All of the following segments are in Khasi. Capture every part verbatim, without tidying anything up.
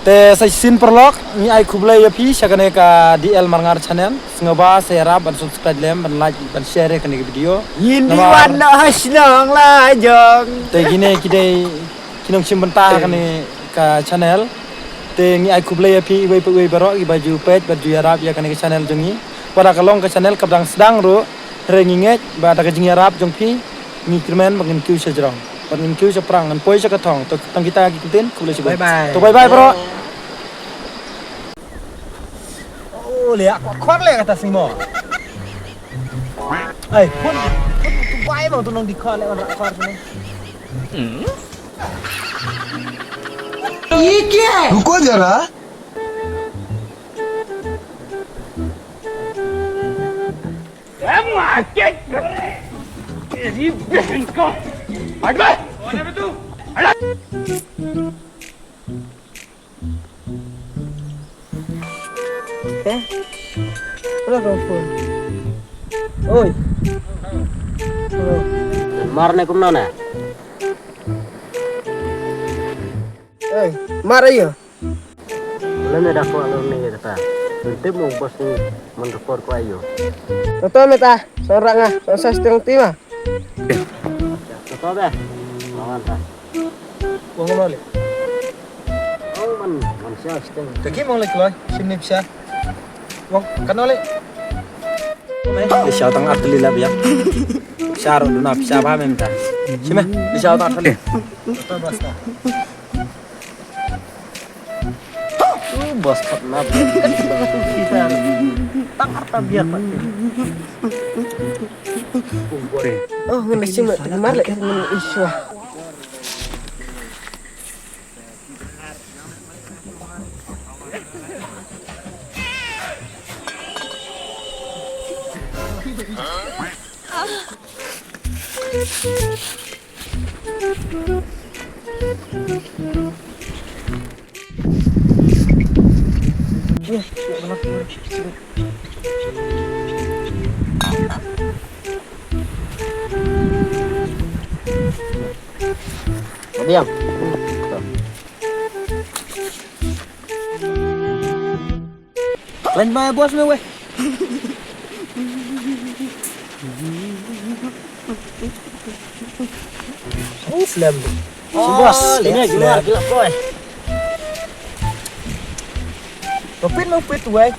Te sa shisien paralok, ngi ai khublei ïa phi sha kane ka D L Marngar channel. Sngewbha sa ïarap ban subscribe lem, ban like, ban share ïa kane ka video. Ngin di wan noh ha shnong la jong. Te kine ki dei ki nongshim bynta ha kane ka channel. Te ngi ai khublei ïa phi iwei pa iwei baroh kiba ju peit bad ju ïarap ïa kane ka channel jong ngi. Wat la ka long ka channel kaba dang sdang ruh, hynrei ngi ngeit ba da ka jingïarap jong phi ngi kyrmen ba ngin kiew sha jrong, ba ngin kiew sha pyrang, ngin poi sha ka thong. To tang kita ki ktien, khublei shibun. Bye bye. To bye bye baroh. Oh, le, aku khor le kata simo. Ai, pun, pun tu bai mo tu nong di khor le, wan rak khor tu. ये क्या है? रुको जरा। ए, मार के तेरी बहन को। हट बे। कौन है बे तू? हट। Eh? Wala ka phone. Oi. Hello. Mar ne kumno ne? Ei, mar aïu? Lane da ko alo ne kata. Tip mo bos ni man report ko aïu. Toto meta, sorak nga, sosa setengah tima. Toto be. Lawan ta. Wang mana le? Wang man, man sha sting. Teki mong le kloi, sim ni pisa. Wang, kan le. Pisa tang arteli la biang. Pisa ro duna pisa ba mem ta. Sime, pisa tang arteli. Basta. Uh, basta na. Tang arta biar pa. Oh, ngene sime, mar le, ngene iswa. Diam. Khlaiñ ma bos me wei. Oh, slem. Bos, ini gila, gila boy. Rupit mo pit wei.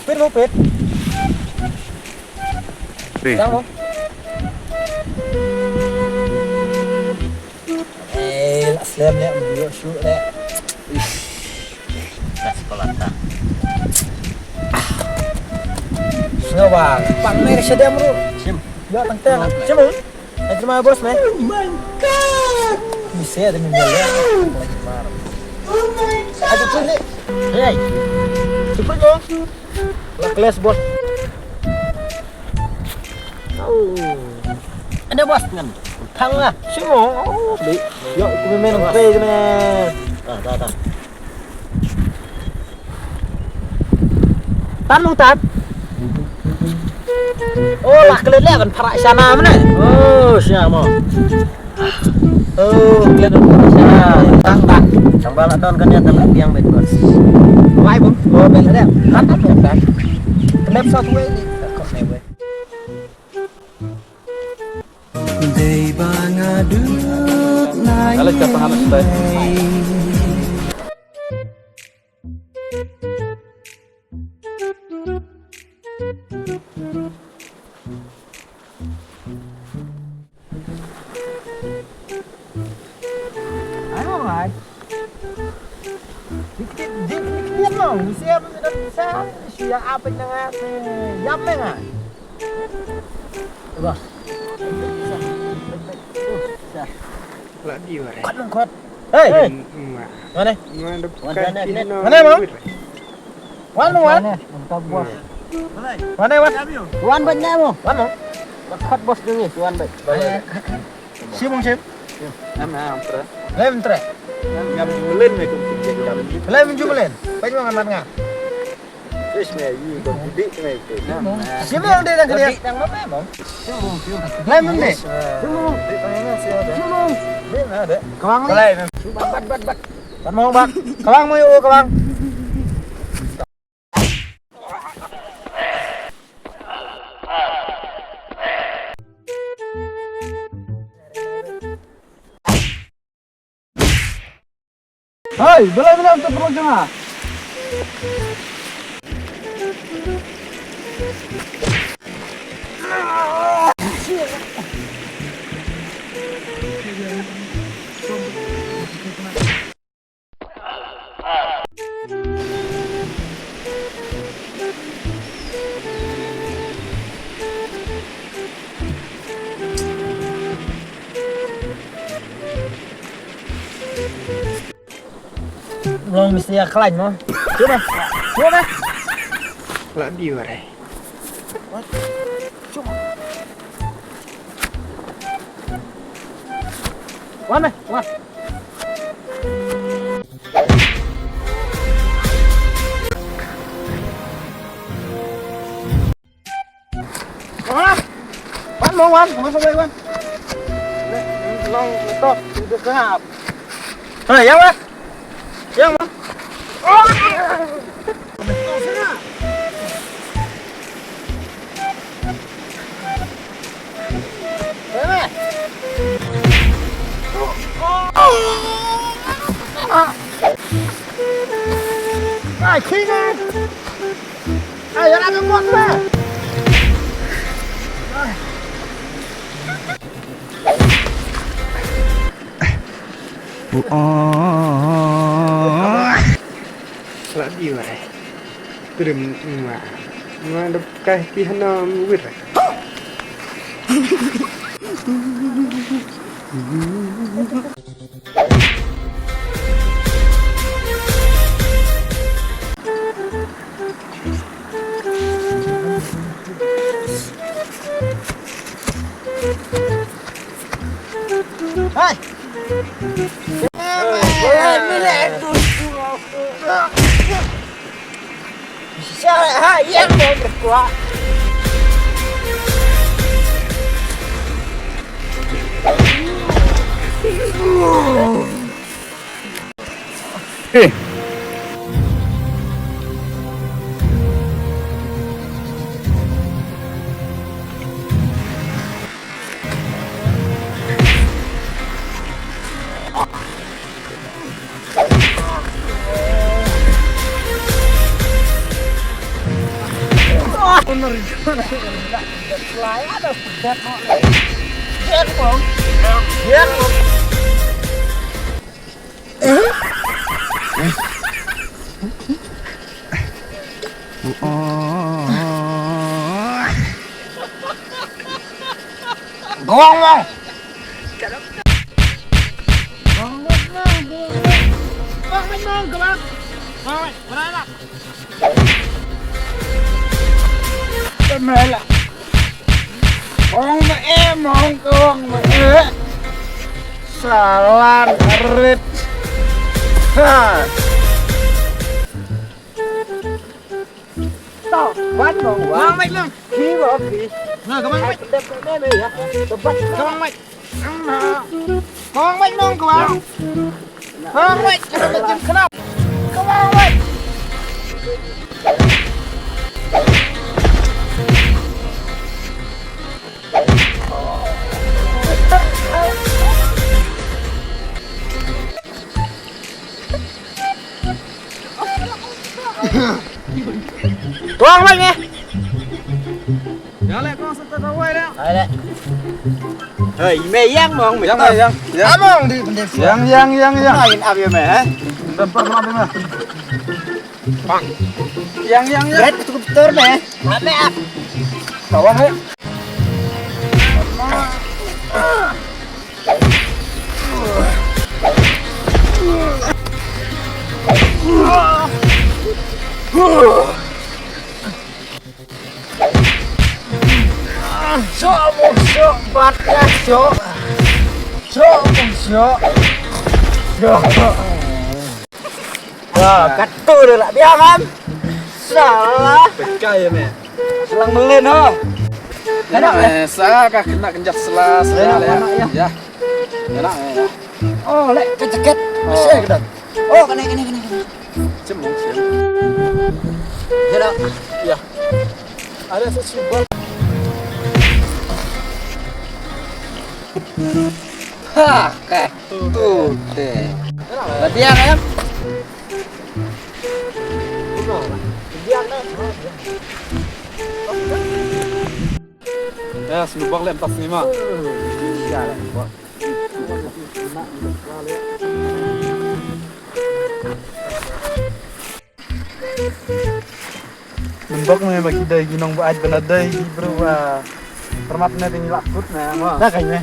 Pit mo pit. Pit. Tang mo. Eh, la slem le, ïoh shu le. Ish. Dah sekolah ta. Sngewbha, pang ne ka shadem ru. Sim. Ïoh tang tang. Sim, eh? Ai terima bos me. Oh my God. Ni se ada ni le. Lagi mar. Oh my God. Aduh, tu ni. Hey. Cepat dong. La kles bos. Au. Ada bos ngan. Thang lah. Simo. Oh, di. Yo, ku main pe me. Dah, dah, dah. Tan long tan. Oh, la klet le ban phara shana mane. Oh, shamo. Oh, klet don sa tang tang. Tang ba la don kan ïa ta la biang bad bos. Wai bun, oh, bel ada. Kan ta kan. Klet sa tuwe ni. Kok ne we. Dei ba nga duk nai. Ala ka pahala stai. Ano, ay? Dik, dik, dik, dik, dik, no. Bisa, bisa, bisa. Siya, apit na nga, eh, yam na nga. Diba? Lah, di ba, eh? Kot, kot. Hey! Hey! Mana? Mana, mana, mana, mana, mana? Wan mo, wan. Wan, wan. Wan, wan. Wan, bad ne mo. Wan mo. Khot bos dong, wan bad. Sim, sim. Am, am, pre. Lem tre. Ngam julen me kum. Lem julen. Paj mo ngan nga. Sis me yu ko dik me ke. Sim yang de dang kene. Dang ma mo. Lem de. Sim. Sim. Kawang le. Bat, bat, bat, bat. Bat mo, bat. Kawang mo, yo, kawang. Hei, bela, bela untuk perlu jengah. Long mesti ya klan mo. Cuba. Cuba. Lah di warai. Wan, eh, wan. Wan, wan, wan, wan, wan, wan. Long, stop, udah gelap. Hei, ya, Mas. Yang mana? Ai, khi nè. Ai, ora nang mot ba. Lah di wai. Trim ma. Ma dep kai pi hana wir. Hai. Hai, yang mau berkuah. Eh. Gawang mo. Gawang mo, gawang mo. Gawang mo, gawang. Gawang mo, gawang. Pemela. Ong me e, mong kong me e. Salan rit. Ha. Stop. Wan mong wan. Wan, Mike, lang. Ki mo ki. Na, ka Mike. Ai, pendek, pendek, pendek, ya. Tempat. Ka Mike. Kawang wait nong kawang. Kawang wait, kena jin kenap. Kawang wait. Kawang wait ni. Ïa leh kong sa ta wai leh. Ai leh. Hei, me yang mong me. Yang me yang. Among di bendek. Yang yang yang yang. Main ap ïa me, ha? Dampar ma me. Bang. Yang yang yang. Red tu betul me. Ame ap. Kawan he. Sok mung sok bat ka sok. Sok mung sok. Sok. Wah, katu de lah biang kan. Salah. Pekai ya me. Selang melin ho. Kena eh sa ka kena kenjat sela sela ya. Ya. Kena eh. Oh, leh ka jaket. Oh. Seh ka dang. Oh, kane, kane, kane, kane. Cem, cem. Ya dah. Ya. Ada sesuatu. Ha, ka. Tu deh. Latihan, em? Ya, snu bok lem tas ni ma. Nang bok me ma ki dei ki nong ba ait ba na dei ki bru ba. Permat ne ding lak kut ne ma. Dah kai ne.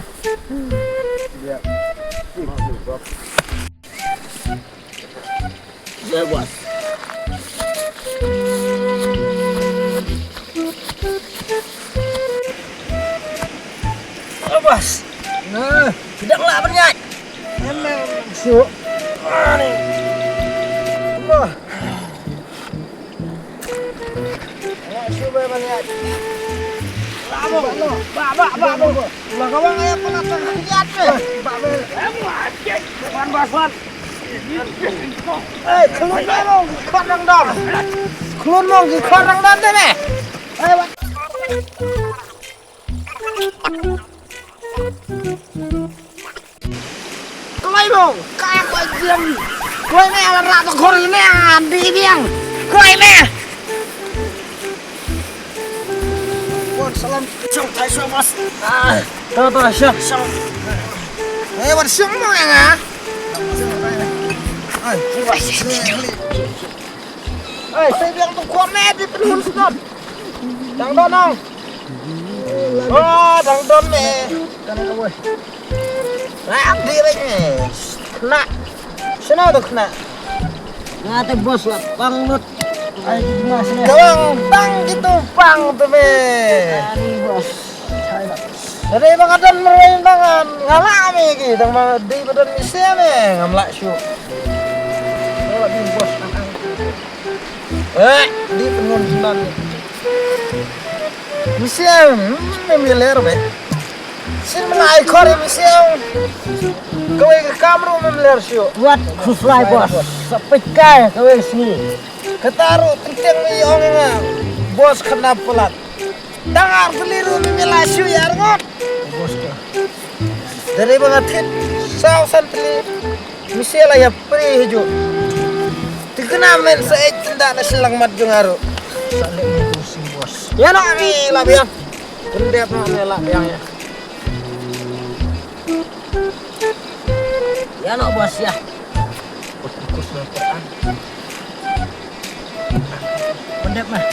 Ya. Snu bok. Ya, bos. Oh, bos. Nah, tidak lah berniat. Emang su. Ah, ni. Wah. Wah, su berniat. Ba, ba, ba, ba, ba. Lah, kawang aya pala tang kiat, eh. Ba, ba. Ban, bos, ban. Eh, khlun mo, khot rang don. Khlun mo, ki khot rang don te me. Eh, wa. Kloi mo, ka ko jing. Kloi me, ala rat khor ne, andi biang. Kloi me. Wan salam, chong thai so mas. Ah, to, to, sure. Sure. Eh, wan sure mo nga. Ai, ai, sai biang tu khor ne di pynhun sdom. Dang don nong. Oh, dang don ne. Kan ka wei. Ram di wei ne. Kena. Sino tu kena. Nga te bos la pang lut. Ai, ki ma sini. Kawang pang gitu pang tu me. Ani bos. Chai la. Dari bang adan merwai tangan ngala me ki tang ma di badan mi se me ngam la shu. Ngala di bos ang ang. Eh, di pengun nan. Mi se me me ler me. Sin me ai khor mi se. Kawei ka kamru me ler shu. Wat khuslai bos. Sa pekai kawei sini. Kata ruh tengteng me ong nga bos kena pelat. Tang ar tylli ruh me la shu ïa arngut. Bos ka. Dari ba nga thied saw san tylli. Me shu la ïa pri haju. Te kena men sa eh tynda na shyllangmat jong nga ruh. Sa leh me tu sing bos. Ïa noh me la biang. Pyndep noh me la biang ïa. Ïa noh bos ïa. Pyndep mah.